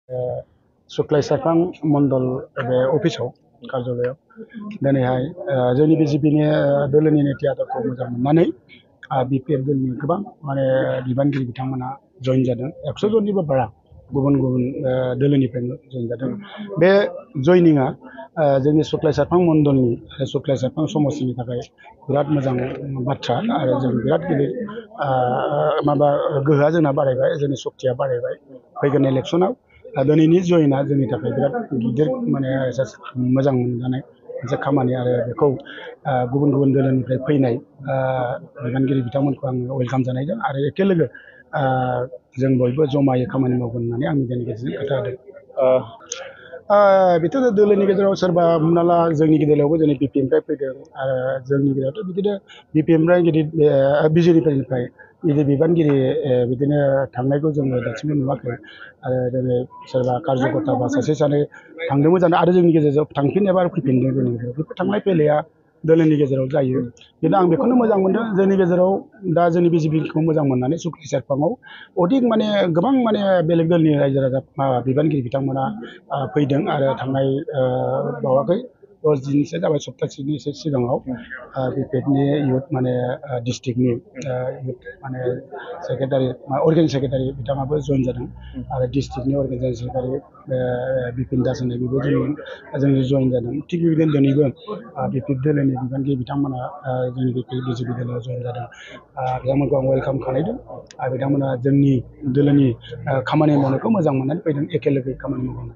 सुक्लाय सारफां मंडल बे अफिसाव कार्यालयाव दिनैहाय जोंनि बिजेपिनि दोलोनि नेति आदबखौ मोजां मोननानै बिपिएफ दोलनि गोबां माने बिबानगिरि बिथांमोना जइन जादों 100 जननिबो बारा गुबुन गुबुन दोलोनिफ्राय जइन जादों। बे जइनिंआ जोंनि सुक्लाय सारफां मंडलनि सुक्लाय सारफां समस्तिनि थाखाय बिराद मोजां बाथ्रा आरो जों बिराद गिदिर माबा गोहोआ जोंना बारायबाय जोंनि शक्तिया बारायबाय फैगोन इलेक्शनाव दिनैनि जइना जोंनि थाखाय बिराद गिदिर माने मोजां मोनजानाय मोनसे खामानि आरो बेखौ गुबुन गुबुन दोलोनिफ्राय फैनाय बिबानगिरि बिथांमोनखौ आं वेलकाम जानायजों आरो एखे लोगो जों बयबो जमायै खामानि मावगोन होननानै आंनि दिनै गेजेरजों खोथा होदों। बेथ' दोलोनि गेजेराव सोरबा हमना ला जोंनि गेजेरावबो जोंनि बिपिएमनिफ्राय फैदों आरो जोंनि गेजेरावथ' बिदिनो बिपिएमनिफ्राय गिदिर बिजेपिनिफ्राय गिदिर बिबानगिरि बिदिनो थांनायखौ जोङो दासिमबो नुवाखै आरो दिनै सोरबा कार्यकर्ता बा सासे सानै थांदोंबो जानो आरो जोंनि गेजेराव थांफिन एबा फैफिनदों जोंनि गेजेराव बेफोर थांलाय फैलाया दोलोनि गेजेराव जायो। खिन्थु आं बेखौनो मोजां मोनदों जोंनि गेजेराव दा जोंनि बिजेपिखौ मोजां मोननानै सुक्लाय सारफाङाव अधिक माने गोबां माने बेलेग दोलनि रायजो राजा बिबानगिरि बिथांमोना फैदों आरो थांनाय बावाखै 10 दिनसो जाबाय सप्तासेनि एसे सिगाङाव बिपिएफनि इउथ माने डिस्ट्रिक्टनि इउथ माने सेक्रेटारि अर्गेनाइजेसन सेक्रेटारि बिथाङाबो जइन जादों आरो डिस्ट्रिक्टनि अर्गेनाइजेसन सेक्रेटारि बिपिन दास होननाय बेबो जोंनि जइन जादों। थिग बेबायदिनो दिनैबो बिपिएफ दोलोनि बिबानगिरि बिथांमोना जोंनि बिजेपि दोलोआव जइन जादों। बिथांमोनखौ आं वेलकाम खालामदों आरो बिथांमोना जोंनि दोलोनि खामानि मावनायखौ मोजां मोननानै फैदों एखे लोगोयै खामानि मावनो।